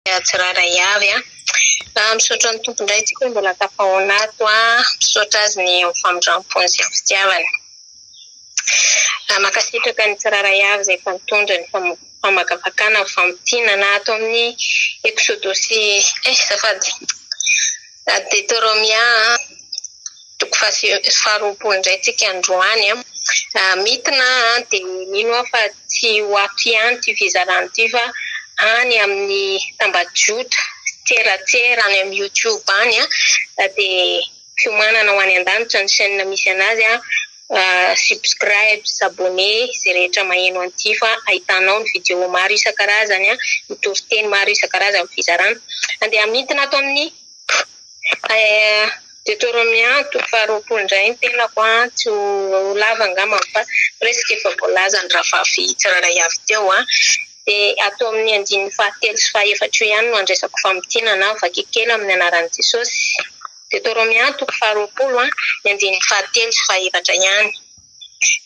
Tsirairay avy a. Misaotra ny Tompo indray tsika mbola tafahoana ato a. Misaotra azy ny amin'ny famindram-pony sy ny fitiavany. Mankasitraka ny tsirairay avy izay efa nitondra ny famakafakana ny famintinana ato amin'ny Eksodosy eh azafady Detoromia toko faharoapolo indray tsika androany a. Mitina dia mino aho fa tsy ho ato ihany ity fizarana ity fa any amin'ny tambajotra tseratsera any amin'ny youtube any dia fiomanana ho any an-danitra ny chaîne misy anazy subscribe, s'abonner izay rehetra maheno an'ity fa ahitanao ny vidéo maro isan-karazany, ny toriteny maro isan-karazany fizarana. Andeha hamintina ato amin'ny Deuteronomia toko faharoapolo indray ny tenako an, tsy ho lava angamba fa presque efa voalaza ny rahavavy tsirairay avy teo an. Dia ato amin'ny andininy fahatelo sy fahaefatra io ihany no andraisako famintinana, vakiko kely amin'ny anaran'i Jesosy. Deuteronomia toko faharoapolo an, ny andininy fahatelo sy fahefatra ihany.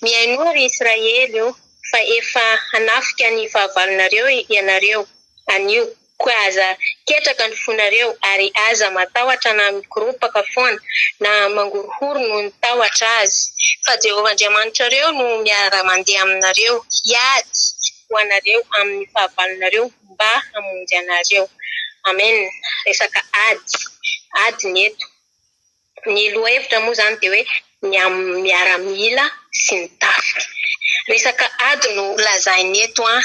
Mihainoa ry Israely ô, fa efa hanafika ny fahavalonareo ianareo anio. Koa aza ketraka ny fonareo, ary aza matahotra na mikoropaka foana, na mangorohoro noho ny tahotra azy. Fa Jehovah Andriamanitrareo no miara-mandeha aminareo hiady ho anareo amin'ny fahavalonareo mba hamonjy anareo. Amen. Resaka ady. Ady ny eto. Ny lohahevitra moa izany dia hoe ny amin'ny miaramila sy ny tafika. Resaka ady no lazainy eto an.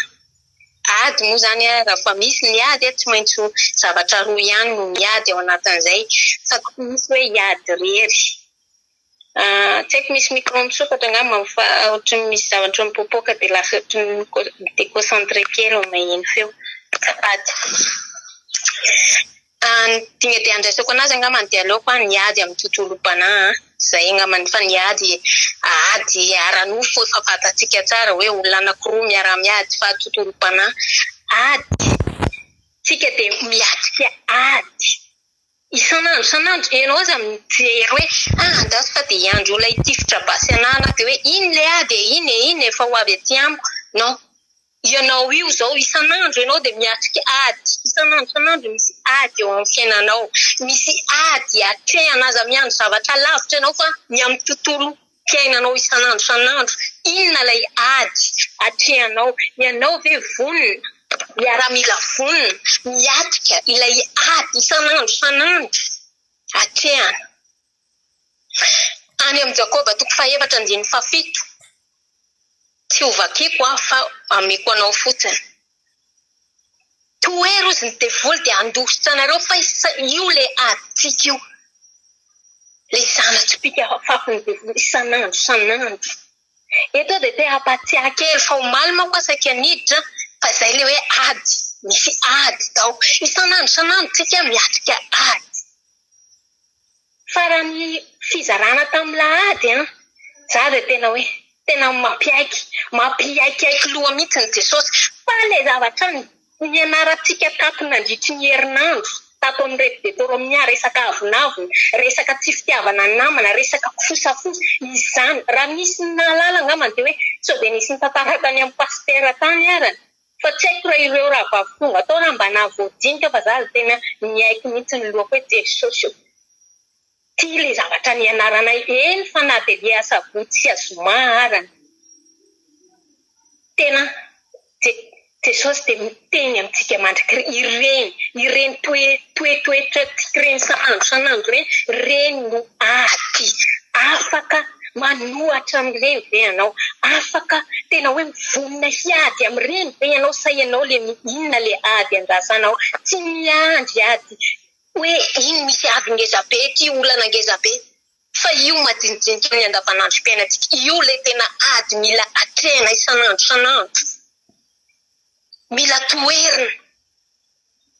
Ady moa izany an, raha misy ny ady tsy maintsy ho zavatra roa ihany no miady ao anatin'izay fa tsy misy hoe hiady irery. Tsy haiko misy micro misokatra angamba fa ohatran'ny misy zavatra mipoapoaka dia lasa ohatran'ny mi-déconcentré kely vao maheno feo. Azafady. Ny dinga dia andraisako anazy angambany dia aleoko aho niady amin'ny tontolom-panahy an, izay angambany fa ny ady ady ara-nofo efa fantatsika tsara hoe olona anankiroa miara-miady fa tontolom-panahy ady tsika dia miatrika ady isan'andro isan'andro ianao aza mijery hoe ah andraso fa dia hiandry olona hitifitra basy anah na dia hoe iny ilay ady e iny e iny e fa ho avy aty amiko non Ianao io izao isan'andro ianao dia miatrika ady, isan'andro isan'andro misy ady eo amin'ny fiainanao, misy ady atrehana, aza miandry zavatra lavitra ianao fa ny amin'ny tontolom-piainanao isan'andro isan'andro, inona ilay ady atrehanao, ianao ve vonona, miaramila vonona miatrika ilay ady isan'andro isan'andro atrehana. Any amin'i Jakoba toko fahefatra andininy fahafito, tsy ho vakiko aho fa ameko anao fotsiny. Tohero izy ny devoly dia handositra anareo fa io ilay adintsika io. Ilay zana-tsipìka afafin'ny devoly isan'andro isan'andro. Eto aho dia te hampatsiahy kely fa omaly manko aho saika niditra fa izay ilay hoe ady, misy ady tao. Isan'andro isan'andro tsika miatrika ady. Fa raha ny fizarana tamin'ny lahady an, za dia tena hoe tena mampiaiky, mampiaikiaiky loha mihitsy ny Jesosy. Fa ilay zavatra nianarantsika tato nandritry ny herinandro tato amin'ireto Detoromia, resaka avonavona, resaka tsy fitiavana namana, resaka fosafosa, izany, raha nisy nahalala angambany dia hoe sao dia nisy nitantara tany amin'ny pasitera tany arany. Fa tsy haiko raha ireo rahavavy tonga tao raha mba nahavoadinika fa za aza tena niaiky mihitsy ny lohako hoe Jesosy ô! Ty le zavatra nianaranay eny fa na dia le asabotsy sy azoma arany tena Jesosy dia miteny amintsika mandrakariva ireny ireny toe toetoetrantsika ireny isan'andro isan'andro ireny ireny no ady afaka Manohatra amin'ireny ve ianao? Afaka tena hoe mivonona hiady amin'ireny ve ianao sa ianao le inona le ady andrasanao? Tsy miandry ady hoe iny misy ady ngeza be ity olana ngeza be fa io majinijinika amin'ny andavanandrom-piainantsika io le tena ady mila atrehina isan'andro isan'andro. Mila toherina,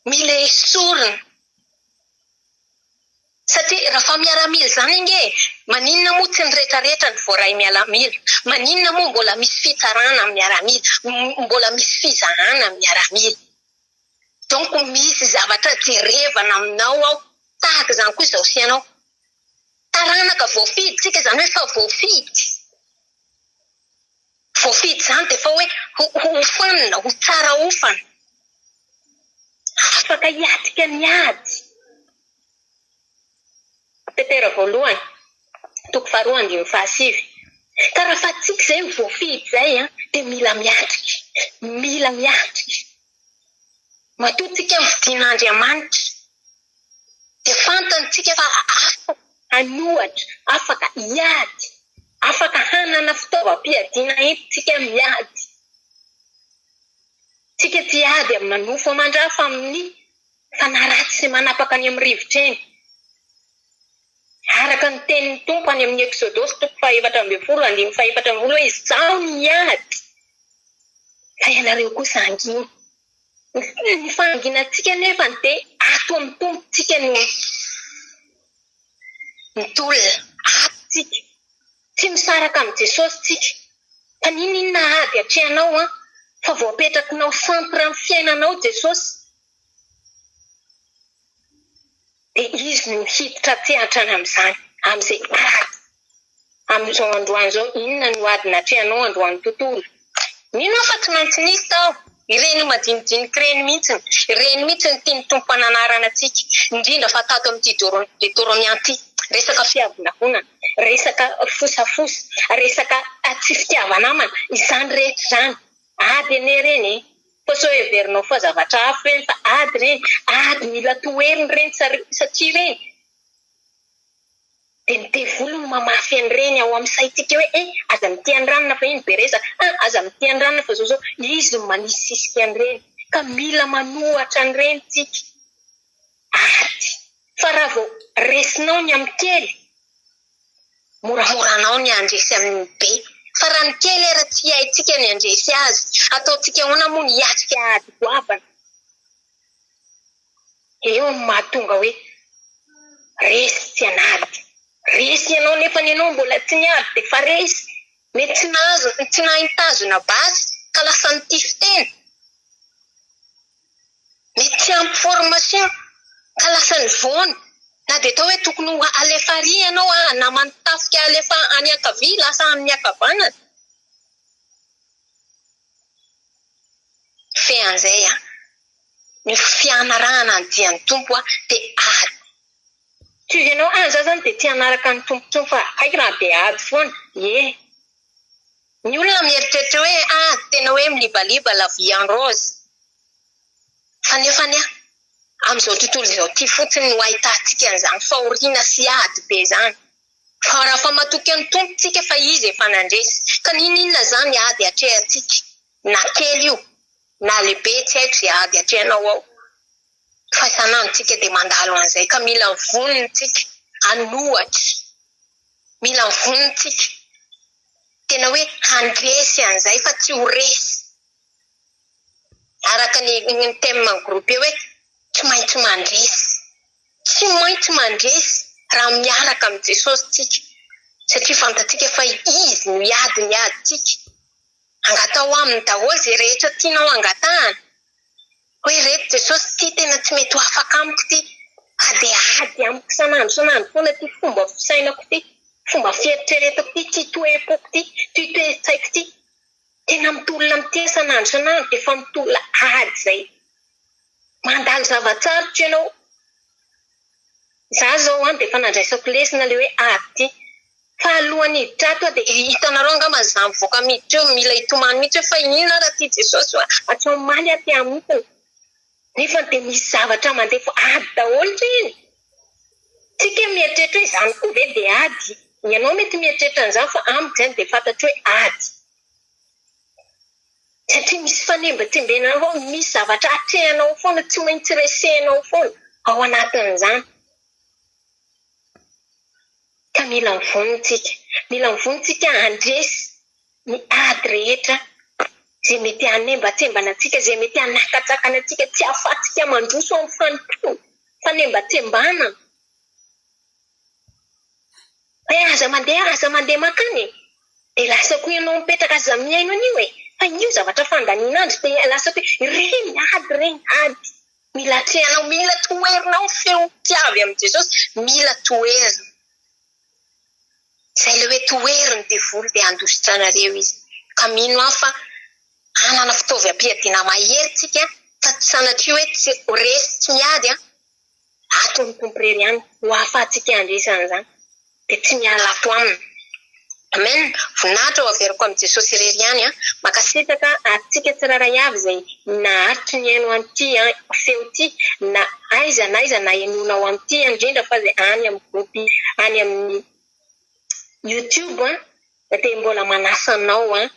mila esorina. Satria raha fa miaramila izany ange e, maninona moa tsy ny retraretra no voaray mialamila? Maninona moa mbola misy fitsarana amin'ny miaramila? Mbola misy fizahana amin'ny miaramila? Donc misy zavatra jerevana aminao ao, tahaka izany koa izaho sy ianao. Taranaka voafidy tsika, izany hoe efa voafidy. Voafidy izany dia efa hoe hofanina, ho tsara hofana. Afaka hiatrika ny ady. Petera voalohany, toko faharoa andininy fahasivy. Ka raha fa tsika izay voafidy izay dia mila miatrika, mila miatrika. Matoa tsika nofidin'Andriamanitra dia fantany tsika fa afaka hanohatra, afaka hiady, afaka hanana fitaovam-piadiana entintsika miady. Tsika tsy hiady amina nofo aman-dra fa amin'ny fanahy ratsy sy manapaka any amin'ny rivotra eny. Araka ny tenin'ny Tompo any amin'ny Eksodosy toko faha-14 andininy faha-14 hoe izaho no hiady fa ianareo kosa hangina. Ny fahanginantsika anefa dia ato amin'ny Tompo tsika no mitolona, ato tsika. Tsy misaraka amin'i Jesosy tsika. Fa n'inon'inona ady atrehanao an, fa voapetrakinao centre amin'ny fiainanao Jesosy. Dia Izy no hiditra an-tsehatra any amin'izany, amin'izay ady. Amin'izao androany izao, inona no ady natrehanao androany tontolo? Mino aho fa tsy maintsy nisy tao. Ireny madinidinika ireny mihitsy, ireny mihitsy no tian'ny Tompo hananarana antsika, indrindra fa tato amin'ity Deuteronomia ity. Resaka fiavonavonana, resaka fosafosa, resaka tsy fitiava-namana, izany rehetra izany. Ady anie ireny e! Fa sao heverinao fa zavatra hafa ireny fa ady ireny, ady mila toherina ireny satria ireny dia ny devoly no mamafy an'ireny ao amin'ny saintsika hoe eh aza mitia an'i ranona fa iny be resaka, ah aza mitia an'i ranona fa zao zao, izy no manisisika an'ireny ka mila manohatra an'ireny tsika, ady fa raha vao resinao ny amin'ny kely Moramora anao ny handresy amin'ny be. Fa raha ny kely ara tsy haintsika ny handresy azy, ataontsika ahoana moa ny hiatrika ady goavana? Eo no mahatonga hoe resy tsy an'ady. Resy ianao nefa ny ianao mbola tsy niady dia efa resy. Mety tsy nahazo, tsy nahay nitazona basy ka lasa nitify-tena. Mety tsy ampy formation ka lasa nivoana. Na dia atao hoe tokony ho alefa ary ianao a, naman'ny tafika alefa any ankavia lasa amin'ny ankavanana. Fehan'izay a, ny fianarahana ny dian'ny Tompo a dia ady. Tsy izy ianao ah za zany dia tsy hanaraka ny Tompo intsony fa haiko raha dia ady foana. Ie. Ny olona mieritreritra hoe ah tena hoe milibaliba la vie en rose. Fa nefa anie amin'izao tontolo izao ity fotsiny no ahitantsika an'izany fahoriana sy ady be izany. Fa raha fa matoky an'ny Tompo tsika fa Izy efa nandresy. Ka n'inon'inona izany ady atrehantsika, na kely io, na lehibe tsy haiko izay ady atrehanao ao. Fa isan'andro tsika dia mandalo an'izay ka mila vonona tsika hanohatra. Mila vonona tsika tena hoe handresy an'izay fa tsy ho resy. Araka ny ny thème ny groupe eo hoe tsy maintsy mandresy. Tsy maintsy mandresy raha miaraka amin'i Jesosy tsika satria fantatsika fa Izy no hiady ny adintsika. Angataho aminy daholo izay rehetra tianao angatahana. Hoe ireto Jesosy ity tena tsy mety ho afaka amiko ity. Fa dia ady amiko isan'andro isan'andro foana ity fomba fisainako ity, fomba fieritreretako ity, ity toe-poko ity, ity toe-tsaiko ity. Tena mitolona amin'ity isan'andro isan'andro dia efa mitolona ady izay. Mandalo zava-tsarotra ianao. Izaho izao an dia efa nandraisako lesona ilay hoe ady ity. Fa alohan'ny hiditra ato aho dia hitanareo angamba izaho mivoaka miditra eo mila hitomany mihitsy hoe fa inona ary aty Jesosy fa hatramin'ny omaly aho te hamintina. Nefa dia misy zavatra mandeha fa ady daholo ireny. Tsika mieritreritra hoe izany koa ve dia ady. Ianao mety mieritreritra an'izany fa amiko izany dia fantatro hoe ady. Satria misy fanembatsembenana ao, misy zavatra atrehanao foana, tsy maintsy resenao foana ao anatin'izany. Ka mila mivonona isika. Mila mivonona isika handresy ny ady rehetra izay mety hanembatsembana antsika, izay mety hanakatsakana antsika, tsy ahafahantsika mandroso amin'ny fanompoana, fanembatsembanana. Hoe aza mandeha, aza mandeha mankany e! Dia lasa koa ianao mipetraka, aza mihaino an'io e! Fa io zavatra fandanian'andro dia lasa koa ireny ady ireny, ady. Mila atrehanao, mila toherinao ny feo tsy avy amin'i Jesosy, mila toherina. Izay ilay hoe tohero ny devoly dia handositra anareo izy. Ka mino aho fa hanana fitaovam-piadiana mahery tsika fa. Fa tsy sanatria hoe tsy ho resy tsy miady an! Ato amin'ny Tompo irery ihany no ahafahantsika handresy an'izany. Dia tsy miala ato aminy. Amen! Voninahitra ho averiko amin'i Jesosy irery ihany an! Mankasitraka antsika tsirairay avy izay naharitry nihaino an'ity feo ity na aiza na aiza nahenoanao an'ity indrindra fa izay any amin'ny groupe any amin'ny youtube an! Dia mbola manasa anao an!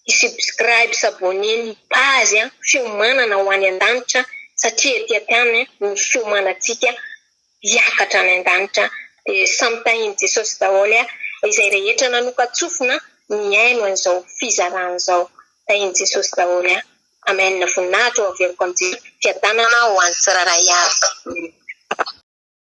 hi-subscribe s'abonner ny page an! Fiomanana ho any an-danitra satria ety an-tany ny fiomanantsika hiakatra any an-danitra dia samy tahin'i Jesosy daholo izay rehetra nanokan-tsofina nihaino an'izao fizarana izao. Tahin'i Jesosy daholo. Amen. Voninahitra ho averiko amin'i Jesosy. Fiadanana ho an'ny tsirairay avy.